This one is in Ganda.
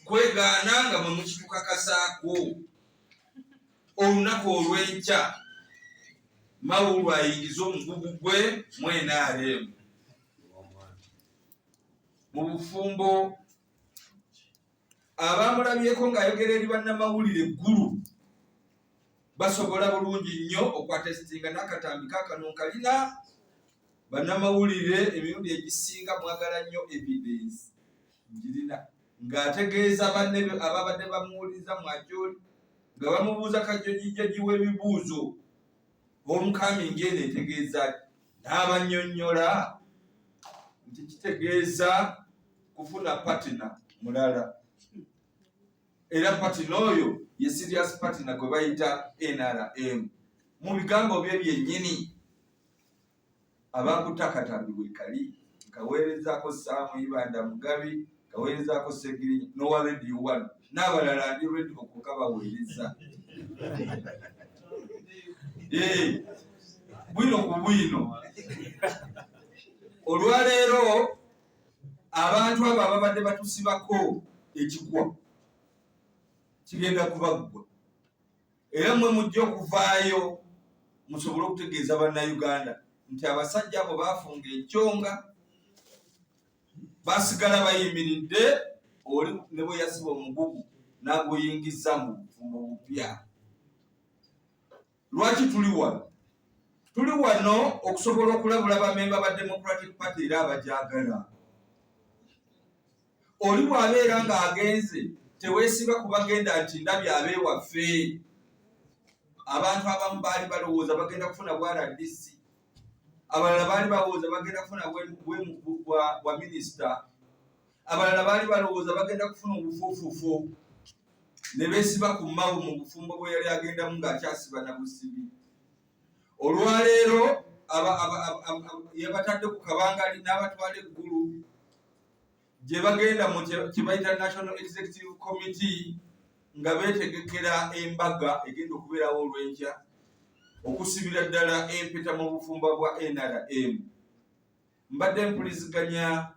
Kwegaana nga mwe mukitukakasaako olunaku olw'enkya Mao lwayingiza omugugu gwe mu NRM mu bufumbo. Abamulabyeko ng'ayogera eri bannamawulire eggulu basobola bulungi nnyo okwatesitinga n'akatambi kaakano nkalina. Bannamawulire emirundi egisinga mwagala nnyo evidence, ngirina, ng'ategeeza banne ababadde bamuwuliriza mwajoli nga bamubuuza kajjojijjoji w'ebibuuzo homecoming eno etegeeza, n'abannyonnyola nti kitegeeza kufuna patina mulala, era patina oyo ye serious patina gwe bayita NRM mu bigambo bye byennyini. Abakutte akatambi wekali, nkaweerezaako Saamu Ibanda Mugabi, nkaweerezaako Segirinya nowa Radio One n'abalala, ndi ready okukabaweereza. Eh, bwino ku bwino. Olwaleero abantu abo ababadde batusibako ekikwa kigenda kubaggwa, era mwe mujja okuvaayo musobole okutegeeza Bannayuganda nti abasajja abo baafunga enkyonga, basigala bayimiridde, oli ne bwe yasiba omugugu n'aguyingiza mu bufumbo bupya. Lwaki tuli wano? Tuli wano okusobola okulabula bamemba ba Democratic Party era abajagala. Oli bw'abeera ng'agenze, teweesiba kubagenda nti ndabye abeewaffe. Abantu abamu baali balowooza bagenda kufuna bwa RDC, abalala baali balowooza bagenda kufuna bwa minisita, abalala baali balowooza bagenda kufuna obufuufufu, ne beesiba ku Mao mu bufumbo bwe yali agendamu ng'akyasiba na busibi. Olwaleero yabatadde ku kabangali n'abatwala eggulu gye bagenda mu kye bayita National Executive Committee nga beetegekera embaga egenda okubeerawo olw'enkya okusibira ddala empeta mu bufumbo bwa NRM. Mbadde mpuliziganya